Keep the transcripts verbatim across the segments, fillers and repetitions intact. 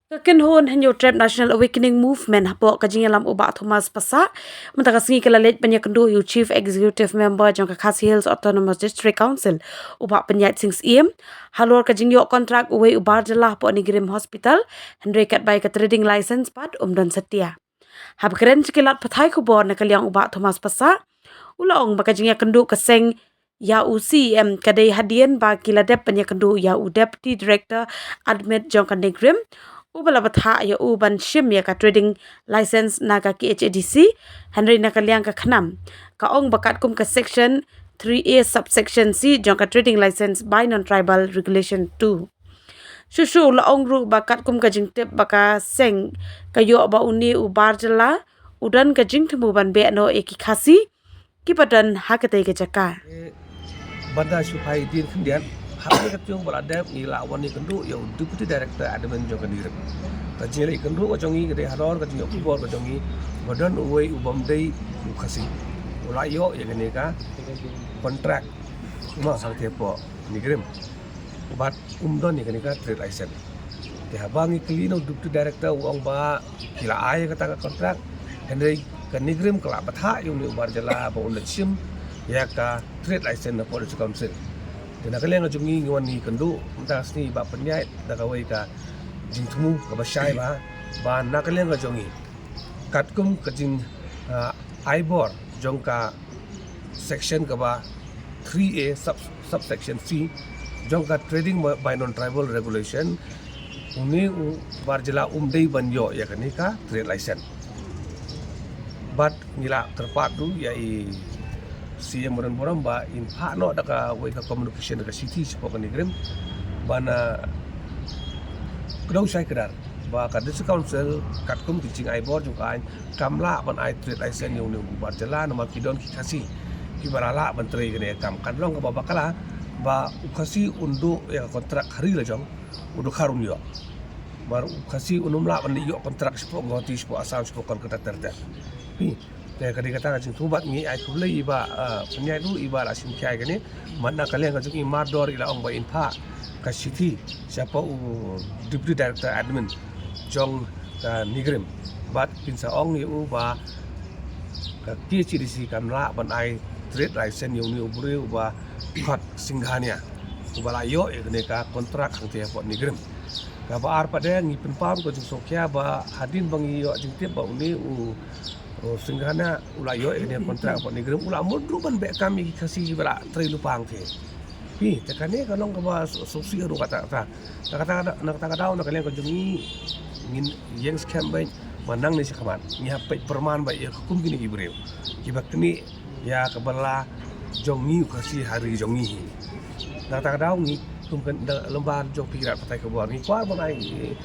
Ka kynhun Hynñiewtrep National Awakening Movement hapoh ka jingïalam u Bah Thomas Passah mynta ka sngi ka la leit ban ïakynduh ïa u Chief Executive Member jong ka Khasi Hills Autonomous District Council, u Bah Pynïaid Sing Syiem, halor ka jingïoh kontrak uwei u bar jylla hapoh NEIGRIHMS Hospital, hynrei katba ïa ka trading license pat um don satia. Haba kren sha ki lad pathai khubor na ka liang u Bah Thomas Passah u la ong ba ka jingïakynduh ka seng ïa u CEM ka dei hadien ba ki la dep ban ïakynduh ïa u Deputy Director Admin jong ka NEIGRIHMS, uba la bthah ïa u ban shim ïa ka trading license na ka KHADC, hynrei na ka liang ka KHNAM ka ong ba katkum ka Section three A Subsection C jong ka Trading License by Non-Tribal Regulation two. Shuh shuh u la ong ruh ba katkum ka jingtip ba ka seng ka ïoh ba une u bar jylla u don ka jingthmu ban beh noh ïa ki Khasi kiba don ha katei ka jaka. Bad da shu phai dien khyndiat, ha kane ka tieng ba la dep ngi la wan ïakynduh ïa u Deputy Director Admin jong ka NEIGRIHMS. Ka jingïakhun ïakynduh ka jong ngi ka dei halor ka jingïoh khubor ka jong ngi ba don uwei u bym dei u Khasi u la ïoh ïa kane ka kontrak ma sangeh hapoh NEIGRIHMS. Bad um don ïa kane ka trade license. Te haba ngi kylli na u Deputy Director u ong ba ki la ai ïa kata ka kontrak, hynrei ka NEIGRIHMS ka la bthah ïa une u bar jylla ba un da shim ïa ka trade license na Police Council. Te na ka liang ka jong ngi ngi wan ïakynduh mynta ka sngi Bah Pynïaid da kawei ka jingthmu kaba shai bha ba na ka liang ka jong ngi katkum ka jing, ah, ai bor jong ka section kaba three A sub, subsection C jong ka trading by, by non-tribal regulation, une u bar jylla um dei ban ïoh ïa kane ka trade license. Bad ngi la kyrpad ruh ïa i CEM Madan Burom ba in phah noh da kawei ka communication da ka shithi shapoh ka NEIGRIHMS ban, ah, kdew shai kdar ba ka District Council katkum ki jingai bor jong ka aiñ kam lah ban ai trade license ïa une u bar jylla namar ki don ki Khasi kiba la lah ban trei kane ka kam. Kan long kaba bakla ba u Khasi un duh ïa ka kontrak ha ri la jong, u dkhar un ïoh. Namar u Khasi un ym lah ban ïoh kontrak shapoh Guwahati, shapoh Assam, shapoh Kolkata ter ter. Phi, te ka dei kata ka jingthmu bad ngi ai khublei ïa i Bah, ah, Pynïaid ruh iba la shim khia ïa kane. Bad na ka liang ka jong i Mardor i la ong ba in phah ka shithi shapoh u Deputy Director Admin jong ka NEIGRIHMS. Bad kin sa ong ïa u ba ka KHADC kam lah ban ai trade license ïa une u briew uba khot Singhania uba la ïoh ïa kane ka kontrak hangtei hapoh NEIGRIHMS. Kaba ar pat de ngi pynpaw ka jingsngewkhia ba hadien ba ngi ïoh jingtip ba une u, u Singhania u la ïoh ïa kane ka kontrak hapoh NEIGRIHMS u la mut ruh ban beh kam ïa ki Khasi kiba la trei lypa hangtei. Phi, te kane ka long kaba sngewsih ruh kata kata. Na kata ka daw, na kata ka daw na ka liang ka jong ngi ngin ïeng skhem beit ba nangne shakhmat ngi hap peit pyrman beit ïa ka kum kine ki briew kiba knieh ïa ka bylla jong ngi u Khasi ha ri jong ngi hi. Na kata ka daw ngi kum ka lem bad jong phi ki lad pathai khubor ngi kwah ban ai, eh,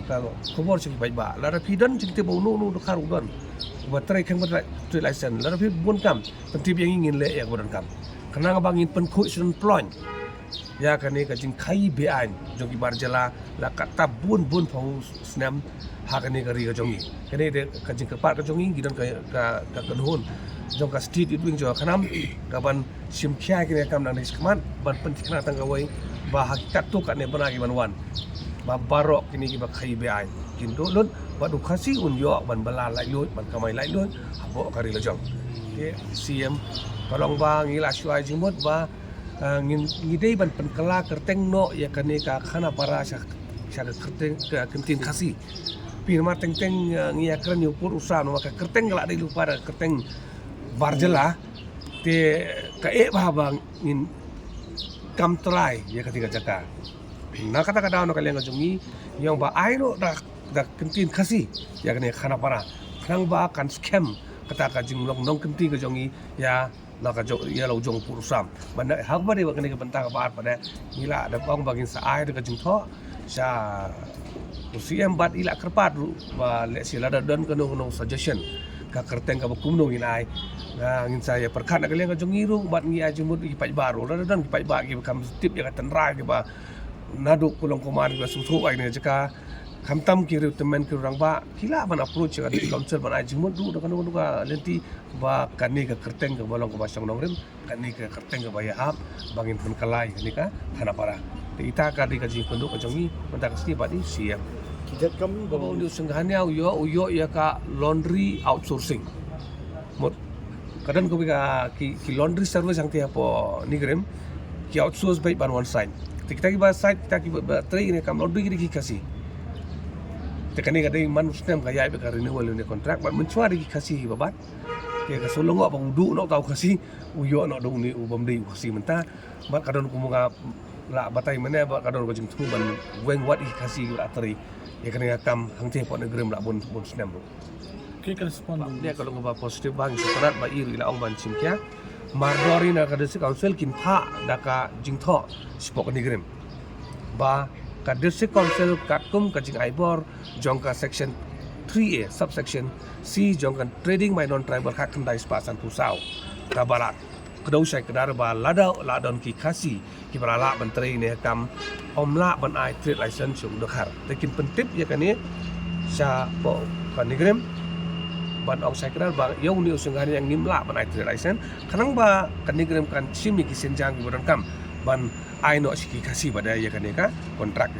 ka khubor sha ki paidbah. Lada phi don jingtip ba uno uno u dkhar u don uba trei khang ba trade license, lada phi bun kam pyntip ïa ngi, ngin leh ïa kaba donkam. Khnang ba ngin pynkhuid shnong ploiñ ïa kane ka jingkhaii beaiñ jong ki bar jylla la katta bun bun phew snem ha kane ka ri ka jong ngi. Kane de ka jingkyrpad ka jong ngi, ngi don ka, ka, ka kynhun jong ka State Youth Wing jong ka KHNAM ka ban shim khia ïa kane ka kam nangne shakhmat ban pynthikna tang kawei ba ha ki katto katne bnai ki ban wan ba baroh kine kiba khaii beaiñ kin duh lut bad u Khasi un ïoh ban bylla laitluid, ban kamai laitluid hapoh ka ri la jong. Te CEM, ka long ba ngi la shu ai jingmut ba, ah, ngin, ngi dei ban pynkylla kyrteng noh ïa kane ka Khanapara sha, sha ka kyrteng ka kyntien Khasi. Phi, namar teng teng, ah, ngi ïakren ïa u pud u sam namar ka kyrteng ka la dei lypa da ka kyrteng bar jylla. Te ka eh bha ba ngin kam trai ïa kata ka jaka. Na kata ka daw na ka liang ka jong ngi ngi ong ba ai noh da, da kyntien Khasi ïa kane Khanapara khnang ba kan skhem kata ka jinglong nongkyntien ka jong ngi ïa na ka jong, ïa la u jong u pud u sam. Bad na ha kaba dei bad kane ka bynta kaba ar pat de ngi la dep ong ba ngin sa ai da ka jingthoh sha u CEM bad i la kyrpad ruh ba lehse lada don kano kano suggestion ka kyrteng kaba kumno ngin ai. Ngin sa ïa pyrkhat na ka liang ka jong ngi ruh bad ngi ai jingmut ïa ki paidbah ruh, lada don ki paidbah kiba kham tip ïa ka tynrai kiba naduh kulong kumne kiba sngewthuh ïa kane ka jaka. Khamtam ki riew tymmen ki rangbah ki lah ban approach ïa ka District Council ban ai jingmut ruh da kano kano ka lynti ba kane ka kyrteng kaba long kaba shong nongrim, kane ka kyrteng kaba ïahap ba ngin pynkylla ïa kane ka Khanapara. Te ita ka dei ka jingkynduh ka jong ngi mynta ka sngi bad i CEM. Jat kam ba u Singh Hania u ïoh, u ïoh ïa ka laundry outsourcing. Mut ka don kawei ka ki, ki laundry service hangtei hapoh NEIGRIHMS ki outsource beit ban wan site. Te kita kiba site, kita kiba trei ïa kane ka kam laundry ki dei ki Khasi. Te kane ka dei man u snem ka ïaid beit ka renewal ïa une u contract bad mynshuwa dei ki Khasi hi ba bat. Te ka shu long ba u duh noh uta u Khasi, u ïoh noh da une u bym dei u Khasi mynta. Bad ka don kumba nga la batai mynne bad ka don ka jingthmu ban weng wat ïa ki Khasi kiba trei ïa kane ka kam hangtei hapoh NEIGRIHMS la bun, bun snem ruh. Ki ka respond. Bad ne ka long kaba positive ba ngi sngewtynnat ba i ruh i la ong ban shim khia. Mardor ïa na ka District Council kin phah da ka jingthoh shapoh ka NEIGRIHMS ba ka District Council katkum ka jingai bor jong ka section three A, subsection C jong ka Trading by Non-Tribal khatkhyndai spah sanphew saw, kaba la kdew shai kdar ba lada la don ki Khasi kiba la lah ban trei ne kam, ym lah ban ai trade license sha u dkhar. Te kin pyntip ïa kane shapoh ka NEIGRIHMS ban ong shai kdar ba ïa une u Singh Hania ngim lah ban ai trade license. Khnang ba ka NEIGRIHMS kan shim ïa ki sienjang kiba donkam ban ai noh sha ki Khasi ba dei ïa kane ka contract.